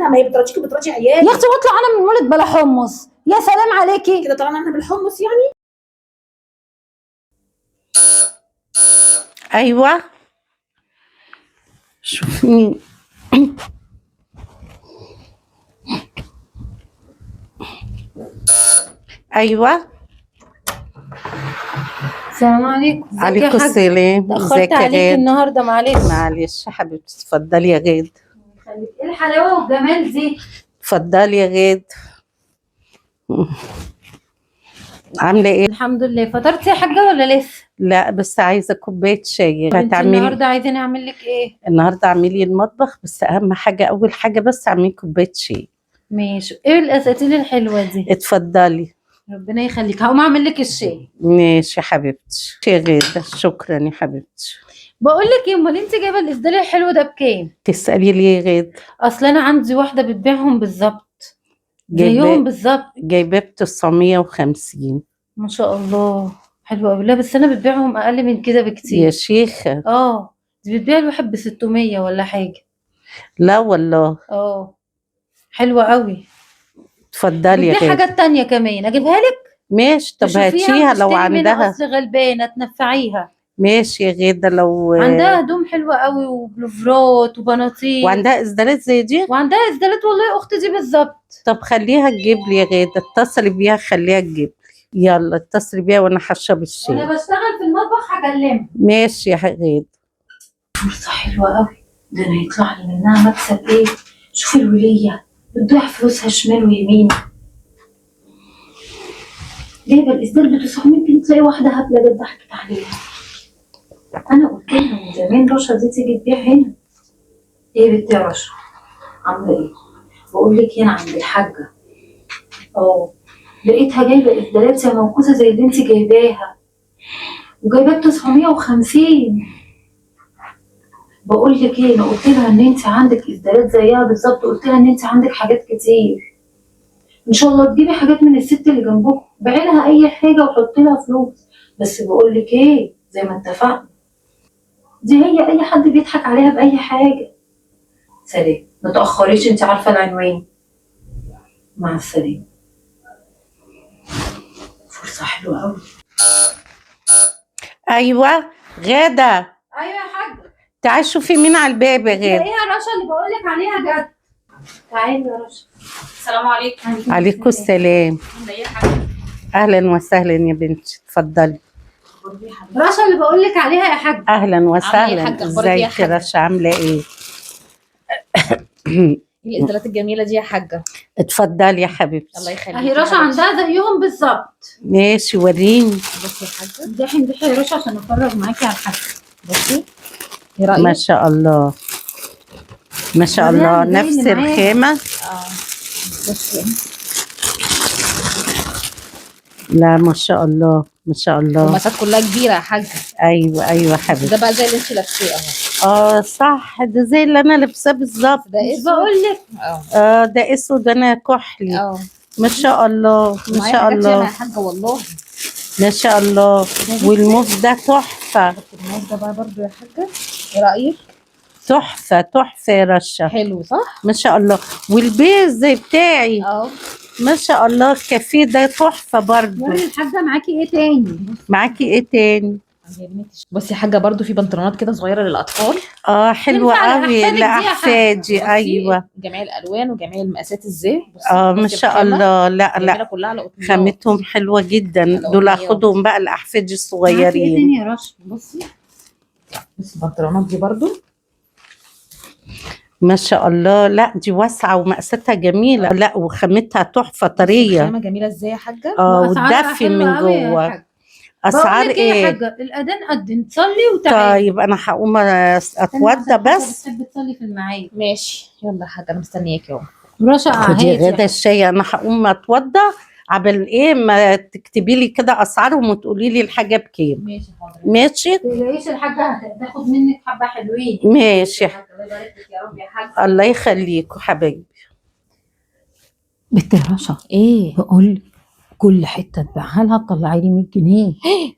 منها، ما هي بتراضيكي وبتراضي عيالي. يا اختي واطلع انا من مولد بلا حمص، يا سلام عليكي. كده طلعنا احنا بالحمص يعني. ايوه شوفي، ايوه. السلام عليكم. ازيك يا عليكم حاج؟ السلام. اتأخرت ازيك يا عليك غاد؟ النهارده، معلش. معلش يا حبيبتي، اتفضلي يا غاد. ايه الحلاوة والجمال دي؟ اتفضلي يا غاد. عامله ايه؟ الحمد لله. فطرتي يا حاجة ولا لسه؟ لا بس عايزه كوباية شاي. طب انت هتعملي النهارده عايزين اعمل لك ايه؟ النهارده اعملي المطبخ، بس اهم حاجة، اول حاجة بس اعملي كوباية شاي. ماشي. ايه الاساتيل الحلوة دي؟ اتفضلي. ربنا يخليك، هقوم اعمل لك الشاي. ماشي يا حبيبتي يا غاده، شكرا يا حبيبتي. بقول لك ايه، امال انت جايبه الاسدال الحلو ده بكام؟ تسالي ليه يا غاده؟ اصل انا عندي واحدة بتبيعهم بالظبط زيهم جايبه بالظبط. جايباه ب 950. ما شاء الله، حلوة قوي. لا بس انا بتبيعهم اقل من كده يا بكتير. شيخه. اه دي بتبيع الواحد ب 600 ولا حاجة. لا والله. اه حلوة قوي. اتفضلي يا بتبيع غاده. حاجات تانية كمان، اجيبها لك؟ ماشي، طب تشوفيها هاتيها لو وتشتري منها، عندها. اصل غلبانه تنفعيها. ماشي يا غاده لو عندها هدوم حلوة قوي وبلوفرات وبناطيل وعندها اسدالات زي دي. وعندها اسدالات والله يا اختي دي بالظبط. طب خليها تجيب لي يا غاده، اتصلي بيها خليها تجيب لي. يلا اتصلي بيها وانا هشرب الشاي. وانا بشتغل في المطبخ هكلمها. ماشي يا غاده. فرصة حلوة قوي، ده انا يطلع لي منها مكسب ايه. شوفي الوليه بتضيع فلوسها شمال ويمين، جايبه الاسدال ب 900 جنيه، تلاقي واحدة هبلة جت ضحكت عليها. انا قلت لها من زمان رشا دي تيجي تبيع هنا. ايه يا بنت يا رشا، عامله ايه؟ بقول لك هنا عند الحاجة، اه لقيتها جايبه اسدالات يا موقوسه زي اللي انت جايباها، وجايباها ب 950. بقول لك ايه، انا قلت لها ان انت عندك اسدالات زيها بالظبط، قلت لها ان انت عندك حاجات كتير، ان شاء الله تجيبي حاجات من الست اللي جنبكم، بيعي لها اي حاجة وحطي لها فلوس. بس بقول لك ايه، زي ما اتفقنا، دي هي اي حد بيضحك عليها باي حاجة. سلام، ما تاخريش، انت عارفه العنوان. مع السلامة. فرصة حلوة قوي. ايوه غاده. ايوه يا حاجة. تعالي شوفي مين على الباب يا غاده. ايه يا رشا اللي بقول لك عليها جت؟ تعالي يا رشا. السلام عليكم. عليكم السلام. عامله ايه يا حاجة؟ اهلا وسهلا يا بنتي، اتفضلي. رشا اللي بقول لك عليها يا حاج. اهلا عاملة إيه يا وسهلا. حاجة؟ أخبارك إيه يا ازيك يا حاجة؟ رشا، عامله ايه؟ ايه الاسدالات الجميلة دي يا حاجة؟ اتفضلي يا حبيبتي. الله يخليك. اهي رشا عندها زيهم بالظبط. ماشي وريني. بصي يا حاجة. امدحي امدحي يا رشا عشان افرج معاكي على الحاجة. بصي، ايه رايك؟ ما شاء الله ما شاء الله، زي اللي نفس معايا. الخامة. اه بصي. لا ما شاء الله ما شاء الله. المقاسات كلها كبيرة يا حاجة. ايوه ايوه حبيبتي. ده بقى زي اللي انت لابساه اهو. اه صح، ده زي اللي انا لابساه بالظبط. ده مش اسود. بقول لك. اه اه ده اسود انا كحلي. اه ما شاء الله ما معايا شاء حاجات ياما يا الله حاجة والله. ما شاء الله. والموف ده تحفة. الموف ده بقى برضو يا حاجة، ايه رايك؟ تحفة تحفة يا رشا. حلو صح؟ ما شاء الله. والبيز زي بتاعي. اه ما شاء الله، الكافيه ده تحفة برضو. وري الحاجة معاكي ايه تاني؟ معاكي ايه تاني؟ بصي يا حاجة، برضو في بنطلونات كده صغيرة للاطفال. اه حلوة تنفع قوي لأحفادك دي يا حاجة. لاحفادي. بصي، ايوه. جميع الالوان وجميع المقاسات. ازاي؟ بصي اه ما بصي شاء الخامة. الله. لا جميلة لا، كلها على قطنيات. خامتهم حلوة جدا. على دول قطنيات. اخدهم بقى لاحفادي معاكي ايه الصغيرين. تاني يا رشا؟ بصي بصي البنطلونات دي برضو ما شاء الله. لا دي واسعة ومقاساتها جميلة. لا وخامتها تحفة طرية. خامة جميلة ازاي يا حاجة؟ اه وأسعارها وتدفي حلوة من قوي يا جوه. حاجة. اسعار بقول لك ايه يا ايه؟ حاجة، الاذان قد تصلي وتعالي. طيب انا هقوم اتوضى بس. بتحب تصلي في الميعاد. ماشي يلا يا حاجة، انا مستنياكي اهو. رشا خدي اهي غدا الشاي، انا هقوم اتوضى عبال ايه ما تكتبي لي كده اسعارهم وتقولي لي الحاجة بكام. ماشي حاضر. ماشي تلاقيش الحاجة هتاخد منك حبه حلوين. ماشي. الله يبارك لك يا رب يا حاجة. الله يخليكوا حبايبي. بنت يا رشا، ايه؟ بقول كل حتة تبيعها لها تطلعي لي 100 جنيه.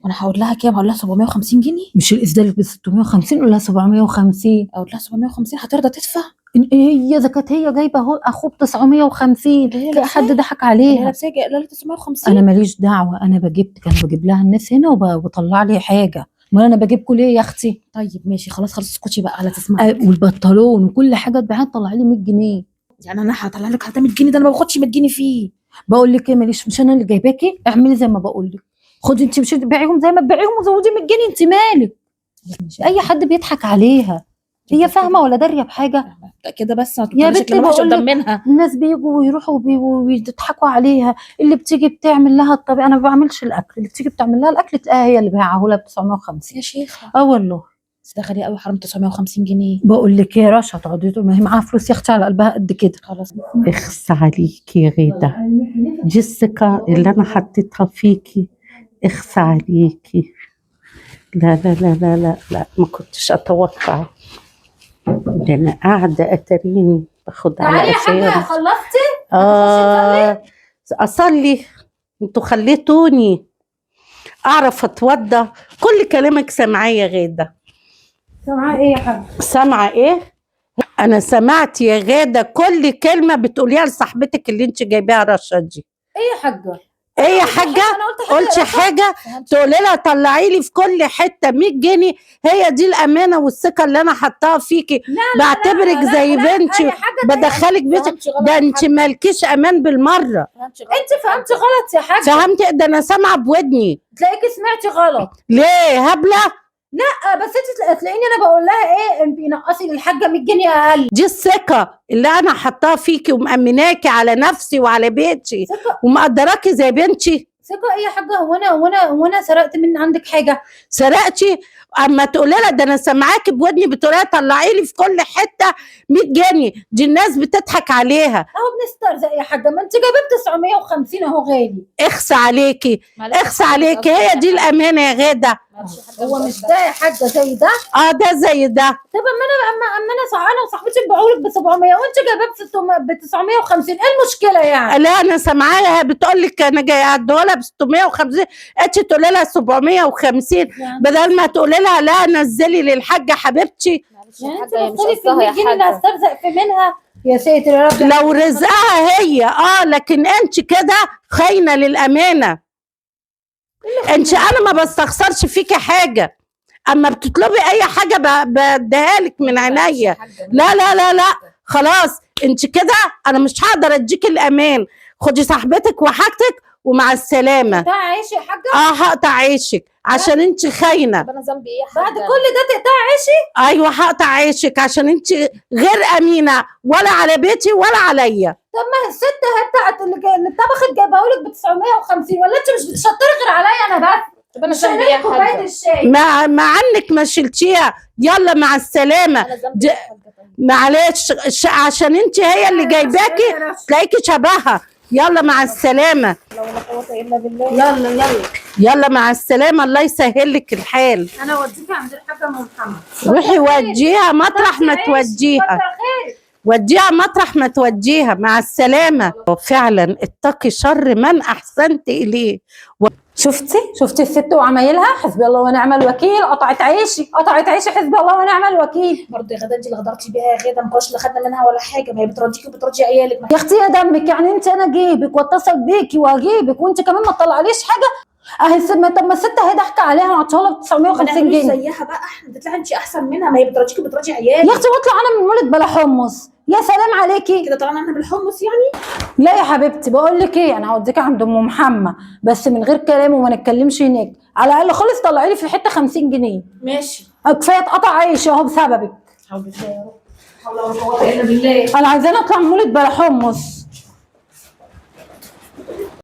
وانا هقول لها كام؟ هقول لها 750 جنيه. مش الاسدال ب 650؟ قول لها 750. اقول لها 750 هترضى تدفع؟ هي اذا كانت هي جايبه اهو اخوه ب 950، تلاقي حد ضحك عليها. لابساه لا 950. انا ماليش دعوه، انا بجيبتك، انا بجيب لها الناس هنا وبطلع لي حاجة، امال انا بجيبكم ليه يا اختي؟ طيب ماشي خلاص خلاص اسكتي بقى على تسمعي. والبنطلون وكل حاجة تبيعها تطلع لي 100 جنيه. يعني انا هطلع لك حتى 100 جنيه؟ ده انا ما باخدش 100 جنيه فيه. بقول لك ايه، ماليش، مش انا اللي جايباكي، اعملي زي ما بقول لك. خدي انت، مش تبيعيهم زي ما تبيعيهم وزودي 100 جنيه، انت مالك؟ اي حد بيضحك عليها، هي فاهمه ولا داريه بحاجة؟ كده بس ما يا تطلعيش بنتي كلام وحش بقول قدام لك منها. الناس بيجوا ويروحوا ويضحكوا عليها. اللي بتيجي بتعمل لها الطبيعة، انا ما بعملش الاكل، اللي بتيجي بتعمل لها الاكل تلاقيها هي اللي بايعه لها ب 950. يا شيخه اه والله بس ده غالي قوي، حرام 950 جنيه. بقول لك يا رشا تقعدي ما هي معاها فلوس يا اختي على قلبها قد كده. خلاص اخس عليكي يا غيدة، دي الثقة اللي أنا حطيتها فيكي، اخس عليكي. لا لا لا لا لا لا، ما كنتش أتوقع. ده أنا قاعدة أتريني باخد على قفايا. خلصتي؟ آه أصلي، انتوا خليتوني أعرف أتوضى. كل كلامك سامعاه يا غادة. سامعه ايه يا حاجة؟ سامعة إيه؟ أنا سمعت يا غادة كل كلمة بتقوليها لصاحبتك اللي أنت جايباها رشا دي. ايه يا حاجة؟ إيه يا حاجة؟ انا قلت حاجة؟ قلتي حاجة؟ تقولي لها طلعي لي في كل حتة 100 جنيه. هي دي الأمانة والثقة اللي أنا حطاها فيكي؟ بعتبرك زي بنتي، بدخلك بيتي، ده أنت مالكيش أمان بالمرة. انت فهمتي غلط يا حاجة. فهمتي؟ ده أنا سامعة بودني. تلاقيكي سمعتي غلط. ليه هبلة؟ لا بس انت تلاقيني انا بقول لها ايه، بينقصي للحاجة 100 جنيه اقل. دي الثقة اللي أنا حطاها فيكي ومأمناكي على نفسي وعلى بيتي ومقدراكي زي بنتي. ثقة ايه يا حاجة؟ هو انا هو انا سرقت من عندك حاجة؟ سرقتي؟ اما تقولي لها ده انا سامعاكي بودني بتقولي لها طلعي لي في كل حتة 100 جنيه، دي الناس بتضحك عليها. اهو بنسترزق يا حاجة، ما انت جايبه ب 950 اهو غالي. اخس عليكي، اخس عليكي. هي دي الامانة يا غاده؟ هو مش ده يا حاجة زي ده؟ اه ده زي ده. طب اما انا انا وصاحبتي ببيعهولك ب 700 وانت جايباه ب 950، ايه المشكلة يعني؟ لا انا سامعاها بتقول لك انا جاية اديها لها ب 650، انت تقولي لها 750 بدل ما تقولي لها لا نزلي للحاجة حبيبتي. يعني انت بصلي في 100 جنيه اللي هسترزق في منها؟ يا ساتر يا رب. لو رزقها هي لكن انت كده خاينه للامانة. انت انا ما بستخسرش فيكي حاجة، اما بتطلبي اي حاجة بديها لك من عينيا. لا لا لا لا خلاص، انت كده انا مش هقدر اديكي الامان. خدي صاحبتك وحاجتك ومع السلامة. تقطعي عيشي يا حاجة؟ هقطع عيشك عشان انت خاينه. طب انا ذنبي ايه يا حاجة؟ بعد كل ده تقطعي عيشي؟ ايوه هقطع عيشك عشان انت غير امينه، ولا على بيتي ولا عليا. طب ما الست هي بتاعت اللي طبخت جايبهولك ب 950، ولا انت مش بتشطري غير عليا انا بس؟ طب انا ذنبي ايه يا كوباية حاجة؟ الشاي. ما عنك ما شلتيها. يلا مع السلامة. انا ذنبي ايه يا حاجة؟ طيب معلش عشان انت هي اللي جايباكي تلاقيكي شبهها. يلا مع السلامة. لا ولا قوة الا بالله. يلا يلا يلا مع السلامة، الله يسهل لك الحال. انا اوديكي عند الحاجة ام محمد. روحي وديها مطرح ما توديها، وديها مطرح ما توديها. مع السلامة. فعلا اتقي شر من احسنت اليه. شفتي الست وعمايلها؟ حسبي الله ونعم الوكيل، قطعت عيشي، قطعت عيشي، حسبي الله ونعم الوكيل. برضه يا غاده انت اللي غدرتي بيها يا غاده، ما كناش لا خدنا منها ولا حاجة، ما هي بترضيكي وبترضي عيالك. يا اختي يا دمك، يعني انت انا اجيبك واتصل بيكي واجيبك وانت كمان ما تطلعليش حاجة؟ اهي طب ما الست اهي ضحكه عليها وعطاها لها ب 950 جنيه. زيها بقى، احنا تطلعي انت احسن منها، ما هي بترضيكي وبترضي عيالك. يا اختي واطلع انا من مولد بلا حمص، يا سلام عليكي. كده طلعنا احنا بالحمص يعني؟ لا يا حبيبتي بقول لك ايه، انا هوديكي عند ام محمد بس من غير كلام وما نتكلمش هناك، على الاقل خالص طلعي لي في الحتة 50 جنيه. ماشي. كفاية اتقطع عيشي اهو بسببك. حول الله يا رب، حول ولا قوة الا بالله. انا عايزاني اطلع من مولد بلا حمص.